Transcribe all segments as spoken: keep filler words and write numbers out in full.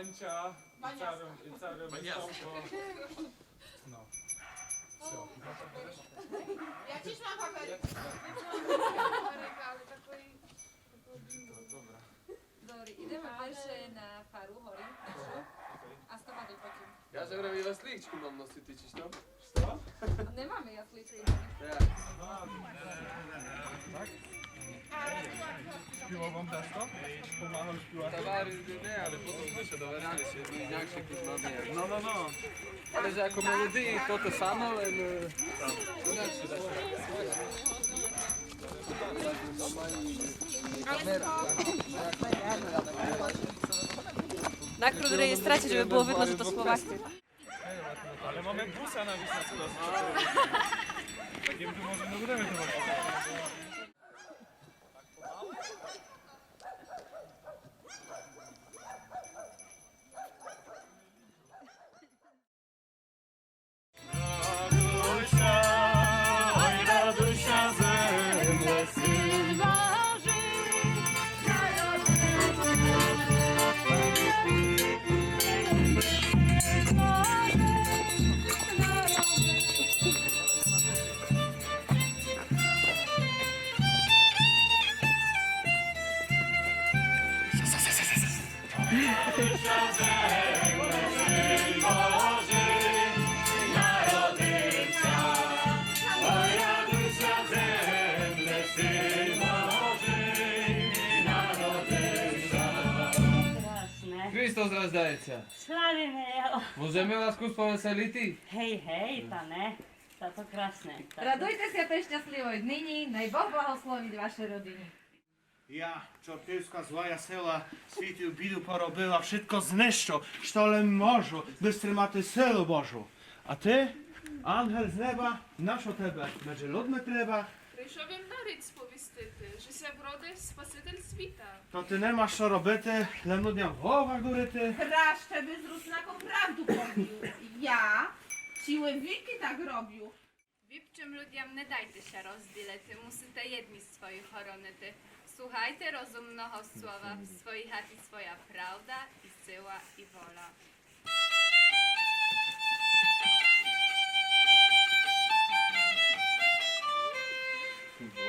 Cia, i carą, i carą. No. Всьо. Я теж мам папер. Добре, ідеме перше на фару горі, нашу, а з товару потім. Я же враз ясличку мам носити, чи што? Што? Не маме ясличку. Так. Шпівом вам дасто? Помагам шпівати. Товар не, але потом сме ся договаряли, што єдно інакше, як маме. Но, но, но. Але же як молоді, то то саме, але, е, інакше. Накрут реєстрацію, жебы было видно, што то Словакія. Але маме буса на высоцкости. Такым ту може не будеме товаришити. Красне. Христос раждаєтся. Славиме його. Можеме вас кус повеселити? Гей, гей, пане, та то красне. Радуйте ся тей щасливой днині, най Бог благословить вашей родині. Я, чортівска злая сила, світу біду поробила, вшытко знищу, што лем можу, бы стримати силу Божу. А ты, ангел з неба, нашто тебе меджи людми треба? Прийшов им наріч сповістити, же ся вродив Спаситель світа. То ты не маш што робити, лем людям в головах дурити. Краще бы з Руснаком правду повів. Я цілы вікы так робю. Віпчым людям не дайте ся розділити, мусите єдність свою хоронити. Слухайте розумного слова, в своїй хаті своя правда і сила, і воля.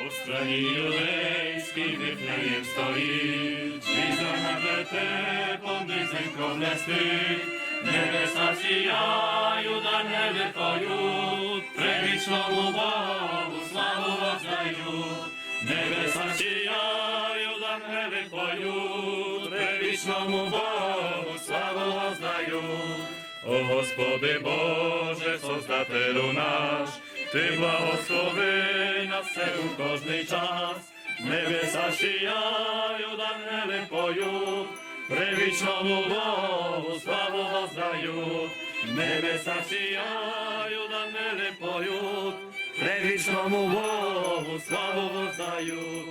У страні юдейській Вифлеєм стоїть, звізда на Бетепон близенько блестить. Небеса сіяють, ангелы поють, превічному Богу славу воздають. Небеса сіяють, ангелы поють, превічному Богу славу воздають. О Господи Боже, Создателю наш, Ты благослови нас все у кожный час. Небеса сіяють, ангелы поють, превічному Богу славу воздають. Небеса сіяють, ангелы поють, превічному Богу славу воздають.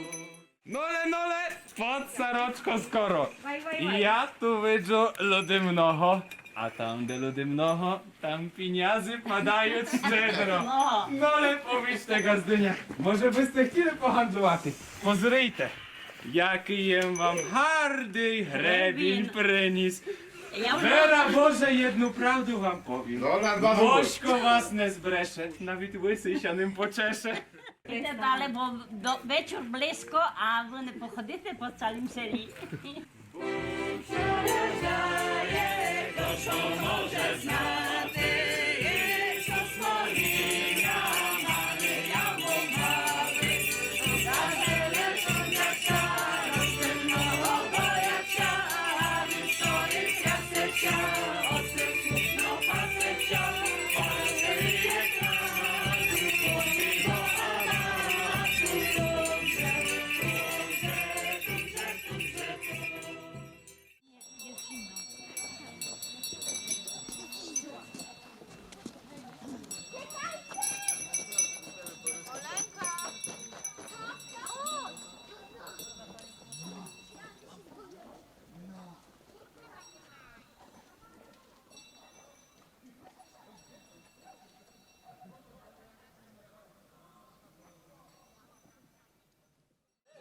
Ноле, ноле, под сарочко скоро. Вай, вай, вай. Я ту виджу люди много, а там, де люди много, там пінязы падають щедро. Много. Ноле, повіджте, ґаздыня, може бысте хотіли погандловати? Позирайте, якый єм вам гардый гребінь принїс. Вера Божа, єдну правду вам повім. Босько вас не збреше, навіт лысый ся ним почеше. Ідте дале, бо до, вечур близко, а вы не походите по цалім селі.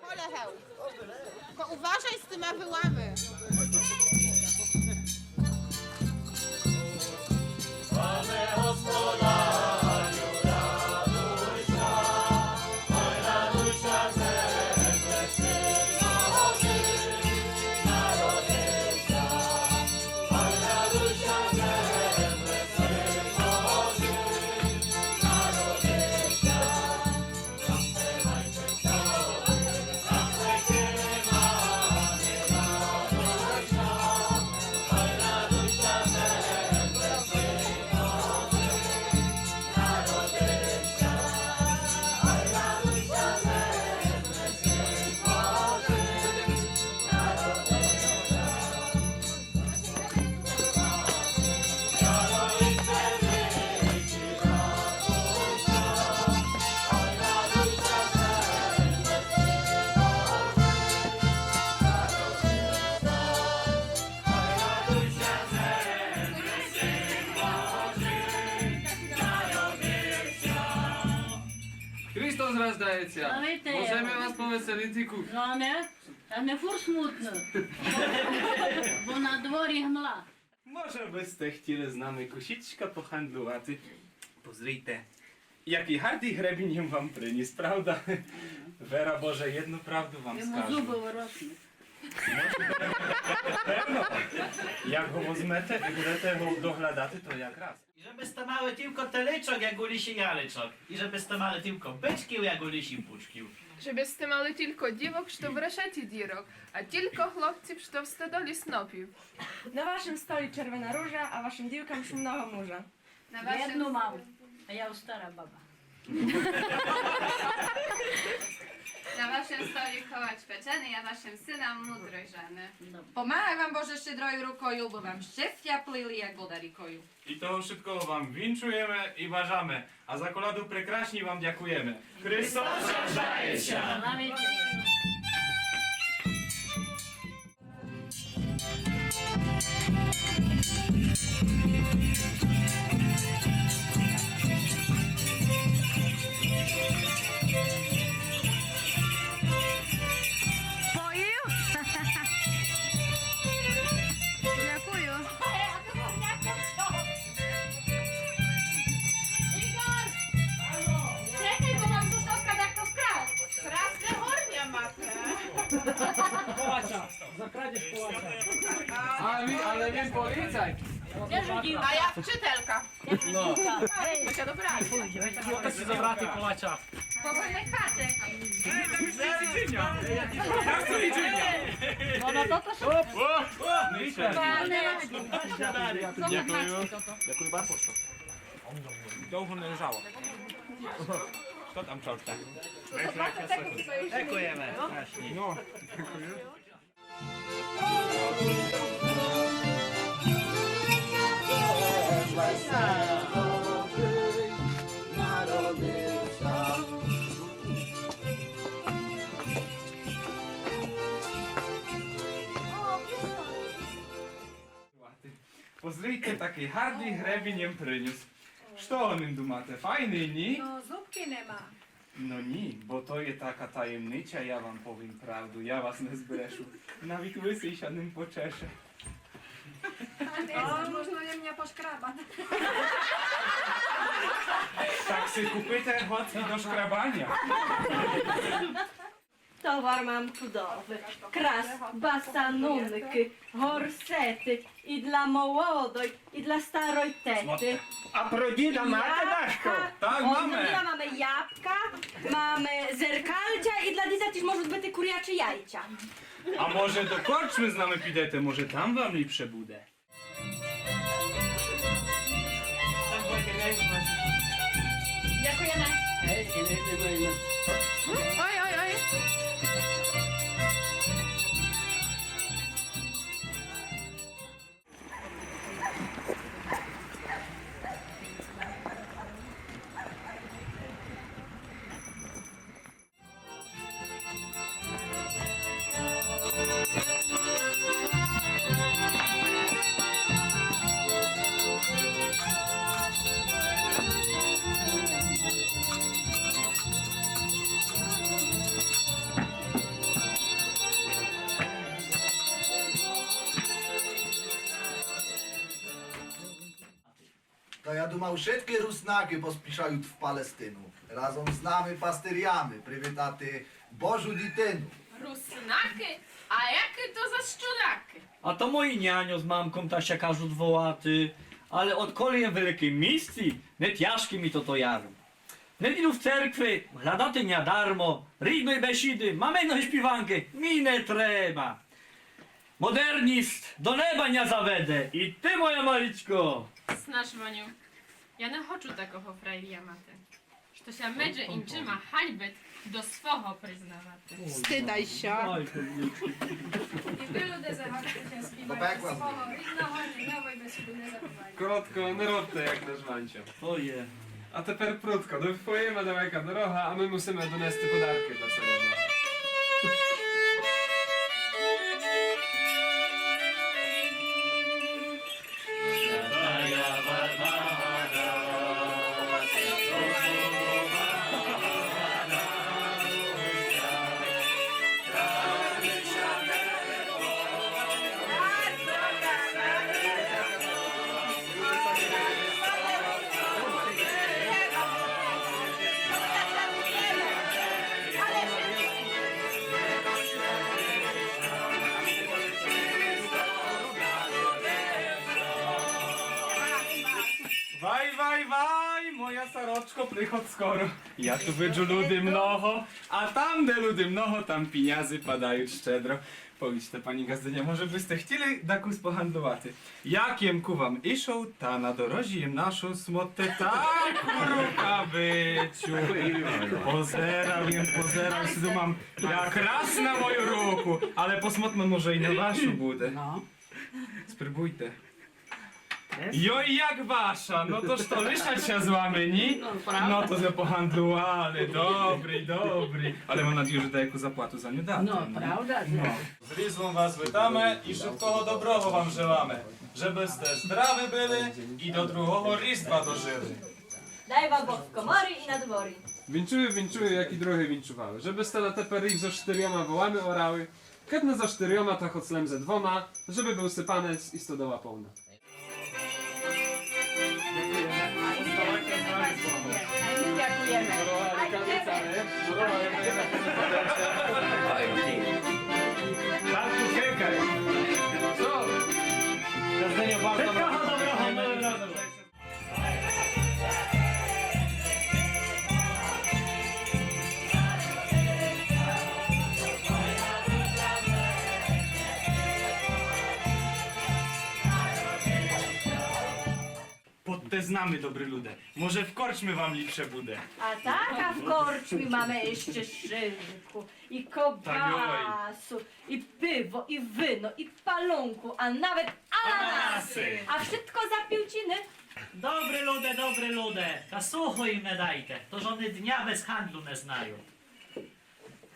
Поле, heł. Tylko uważaj z tyma wyłami. Христос раждаєтся! Славите його! Можеме вас повеселити ку... Но не, а не фурт смутно. Бо на дворі гмла. Може бы сте хотіли з нами кусічка похандлувати? Позрийте, якый гардый гребінь єм вам приніс, правда? Вера Божа, єдну правду вам скажу. Йому зубы выростуть. Певно. Як го возьмете і будете го доглядати, то якраз. І жебысте мали тілько теличок, як у лісі яличок. І жебысте мали тілько бичків, як у лісі пучків. Жебысте мали тілько дівок, што в решеті дірок, а тілько хлопців, што в стодолі снопів. На вашым столі червена ружа, а вашым дівкам шу много мужа. На вашым... Єдну мам, а я стара баба. На вашым столі колач печеный, а вашым сынам мудрой жены. Помагай вам Боже щедрою рукою, бы вам щестя плыли, як вода рікою. І того вшыткого вам вінчуєме і бажаме, а за коляду прекрасні вам дякуєме. Христос раждаєтся! Поїв? Дякую. Ігор! Чекай, бо вам ту штовка дахто вкрав. Красне горня мати. Колача, за крадіж колача. А він, але він поліцай. А я вчителька. Но. Така добра. Можете си забрати колача. Кого не хати? Дякую. Дякую bardzo. Довго не лежало. Хто там чорта? Дякуєме. Но, дякую. Позрийте, такый гардый гребінь єм принюс. Што о ним думате? Файный, ні? Но, зубкы нема. Но ні, бо то є така таємниця, я вам повім правду, я вас не збрешу. Навіт лисый ся ним почеше. А не знам, можно є мня пошкрабат. Так си купите гоцкі до шкрабаня. Товар мам чудовый. Крас, басанункы, горсеты, і для молодой, і для старой теты. А про діда мате дашто? Так, маме. Од діда маме ябка, маме зеркальця, і для діда тіж можут быти курячы яйця. А може до корчмы з нами підете, може там вам ліпше буде? Дякуєме. Ой, ой, ой. Та я думав, вшыткы Руснакы поспішают в Палестину. Разом з нами, пастырями, привітати Божу дітину. Руснакы? А якы то за щуракы? А то мої няньо з мамком та ся кажут волати. Але одколи єм в великым місті, не тяжкы мі тото яро. Неділю в церкви глядати ня дармо, рідной бесіды, маминой шпіванкы мі не треба. Модерніст до неба ня заведе, і ты, моя Марічко. Знаш, Ваню, я не хочу такого фраєря мати, што ся медже іншыма ганьбит до свого признавати. Стыдай ся. Ай, Марічко. І вы, люде, загадкы ся співайте, свого рідного, рідного і бесіду не забывайте. Коротко, не робте, як наш Ванчо. То є. А тепер прудко, до фоє далека дорога, а мы мусиме донести подаркы для себе. Приход скоро. Я ту виджу люди много, а там, де люди много, там пінязи падають щедро. Повіджте, пані ґаздыня, може бы сте хтіли дакус погандлувати? Як єм ку вам ішов, та на дорожі єм нашов смоте таку рукавицю. Позерав єм, позерав, си думам, якраз на мою руку. Але посмотрим, може і на вашу буде. Но. Спробуйте. Йой, як ваша! Но то што, лишать ся з вами, ні? Но, правда. Но то зме погандлували, добрі, добрі. Але мам надію, же даяку заплату за ню дате, ні? Но, правда, же. Но. З Різдвом вас вітаме і вшыткого доброго вам желаме, жебы сте здраві были і до другого Різдва дожили. Дай вам Бог в коморі і на дворі. Вінчую, вінчую, як і другы вінчували. Жебы сте на тепер рік зо штырьома волами орали, кед не зо штырьома, та хоц лем зо двома, жебы был сыпанець і стодола повна. Дякуєме. Дякуєме. Так, чекай. Што? Вшыткого доброго, новым роком. Подте з нами, добрі люде. Може, в корчмі вам ліпше буде. А так, а в корчмі маме іщы шинку, і кобасу, і пиво, і вино, і палунку, а навет ананасы. Ананасы. А вшытко за пів ціны. Добрі люде, добрі люде, та суху їм не дайте, то ж они дня без гандлю не знают.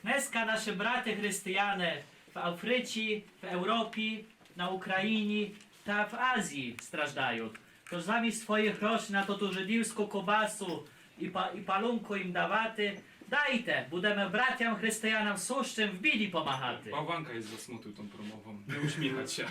Днеска наші браты християне в Африці, в Европі, на Україні та в Азії страждают. Тож замість своїх грошей на тоту жидівску кобасу і па-, і палунку їм давати, дайте, будеме братям християнам сущым в біді помагати. Баванка єст засмуту тым промовом. Не усміхать ся.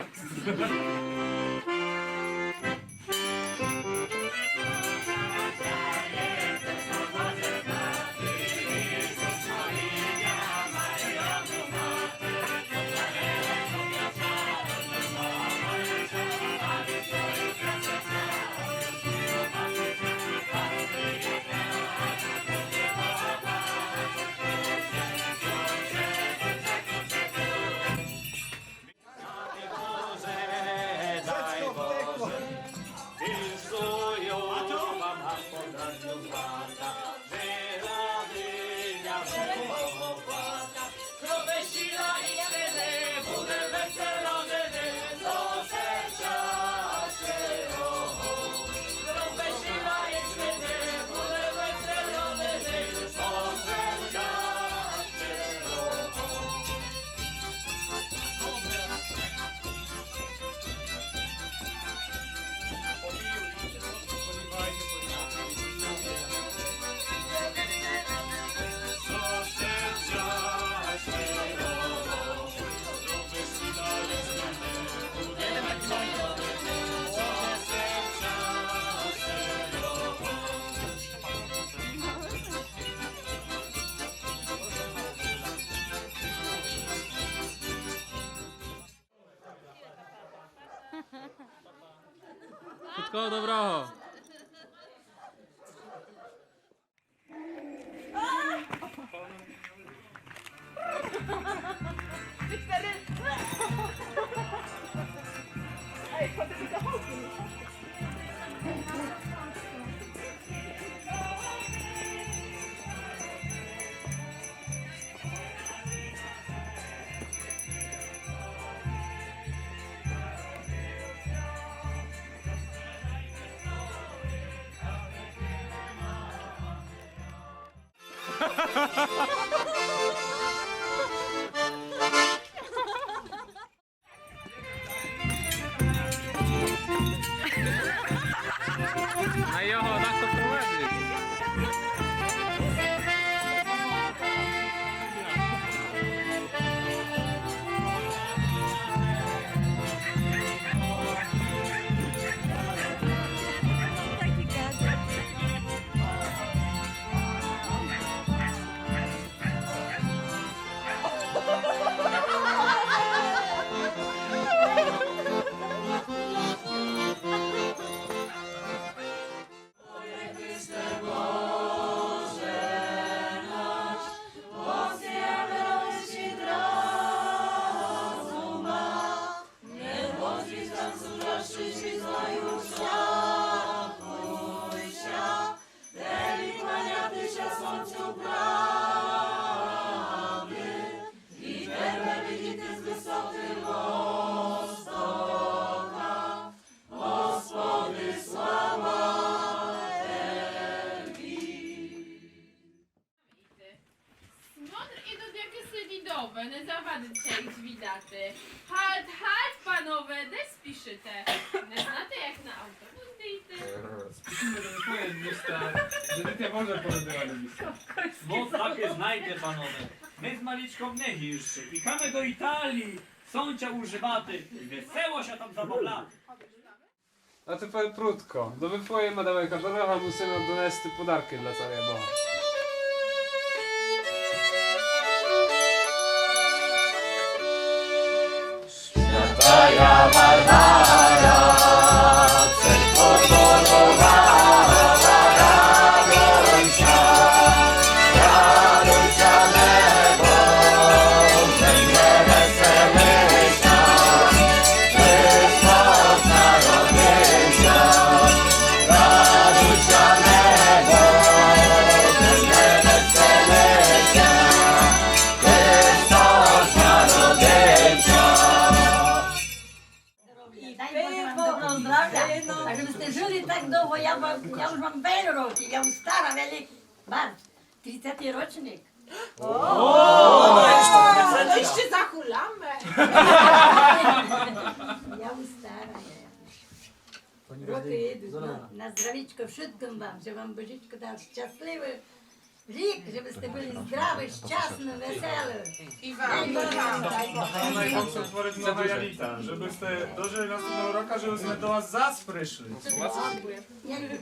Вшыткого доброго. Добре, не завадить ся їх звідати. Гальт, гальт, панове, де спішите? Не знате, як на автобус дійти? Спішиме до вихової міста, де дитя Божа породила на місто. Но, так і знайте, панове. Мы з Марічком не гірші. Їдеме до Італії, сонця уживати, весело ся там забавляти. А тепер прудко. До Вифлеєма далека дорога, мусиме донести подаркы для царя Бога. Святая Варвара, церква Богова, радуйся, радуйся, небо, земле, веселися, Христос народився, радуйся, небо, земле, веселися, Христос народився. Дай Боже вам доброго здоров'я. А щоб сте жили так довго, я вам, я уж вам вельо років, я уж стара велика, барз. Тридцятый рочник. О, то іщы захуляме. Я уж стара, я. Рокы ідут, но, на здравічко вшыткым вам, же вам Божечко дав щасливый рік, жебы сте были здравы, щасны, веселы. І вам. Дай Боже. Най Бог утворит много яліта, жебы сте дожили наступного рока, жебы сме до вас зас пришли. Як бы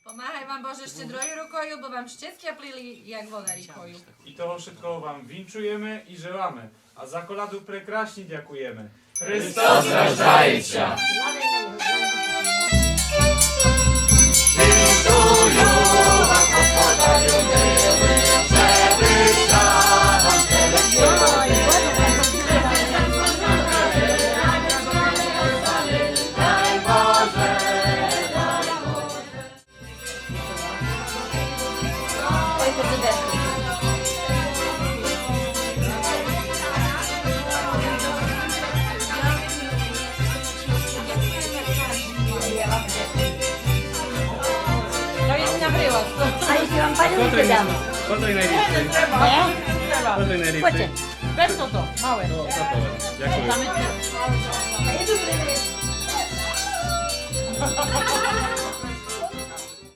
Помагай вам Боже щедрою рукою, бы вам щестя плыли, як вода рікою. І того вшыткого вам вінчуєме і желаме, а за коляду прекрасні дякуєме. Христос рождається! А якщо вам палюнки дам? Котрий найвищий? Е? Котрий найвищий? Хоче. Без тото, мале. Дякую.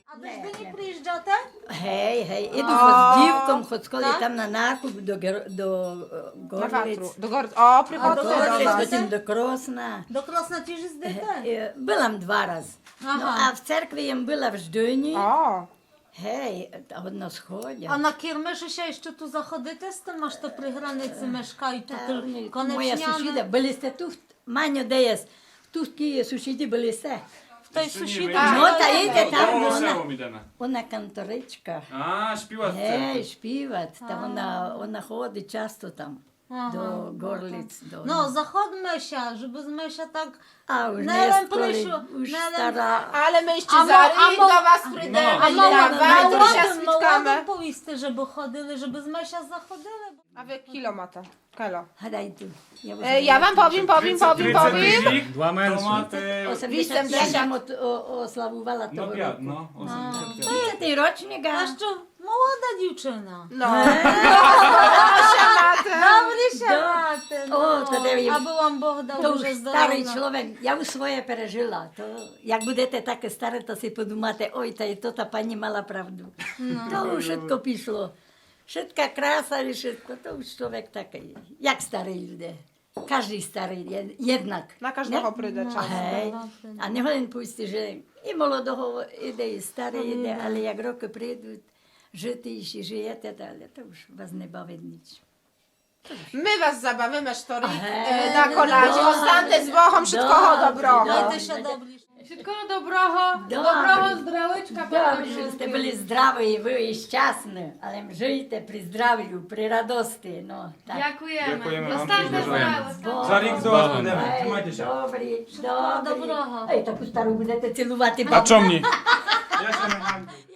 А до Ждыні приїжджате? Гей, гей, іду з дівком, хоч коли там на накуп до Гер-, до, е, Горлиць. До Гор-, о, приходите до нас. Потім до Кросна. До Кросна тіж їздите? Е, е, была м два раз. Ага. Но, а в церкви єм была в Ждыні. О. Гей, та одно сходя. А на кірмеш іщы ту заходите з тым, ож то при границі мешкают, то конечня... Моя сусіда, были сте ту, Маньо, де єст? Ту в Києві сусіди были сте. В той сусіди. Но, та ідте там, она, она канторичка. А, шпіват. Гей, шпіват. Та она, она ходит часто там. Ага. До Горлиць, до... Но, заходме ся, жебы зме ся так... А уж не лем пришли, уж стара. Але мы іщы за рік до вас придеме, а на вечір ся спіткаме. Молодым повісти, жебы ходили, жебы зме ся заходили. А вы кілько мате? Кілько? Гадайте. Е, я вам повім, повім, повім, повім. Тридцятый рік, то мате... Вісемдесят. Я єм от, о, ославувала того року. Но, пят, но, осемдесят пят. Тридцятый рочник, а? А што? Молода дівчина. Но. Добрі ся мате. Добрі ся мате, но. О, то де... Абы вам Бог дав дуже здоровя. То уж старый чоловік. Я уж своє пережила. То як будете такы стары, то си подумате: ой, та і то та пані мала правду. Но. То уж вшытко пішло. Вшытка краса і вшытко, то уж чловек такый, як стары люде. Каждый стары є-, єднак. На каждого прийде час. Гей. А не годен повісти, же і молодого іде, і старый іде, але як рокы прийдуть, жыти іщы жыєте, але то уж вас не бавить ніч. Мы вас забавиме шторік, е, на коляды. Останьте з Богом, вшыткого доброго. Майте ся добрі. Вшыткого доброго, доброго здравичка, пане. Добрі, жебы сте были здравы і вы і щасны, але жыйте при здравю, при радости, но, так. Дякуєме. Дякуєме вам. Останьте здравы. За рік до вас будеме. Тримайте ся. Добрі, добрі. Доброго. Ей, таку стару будете цілувати. А чом ні? Я ся не ганьблю.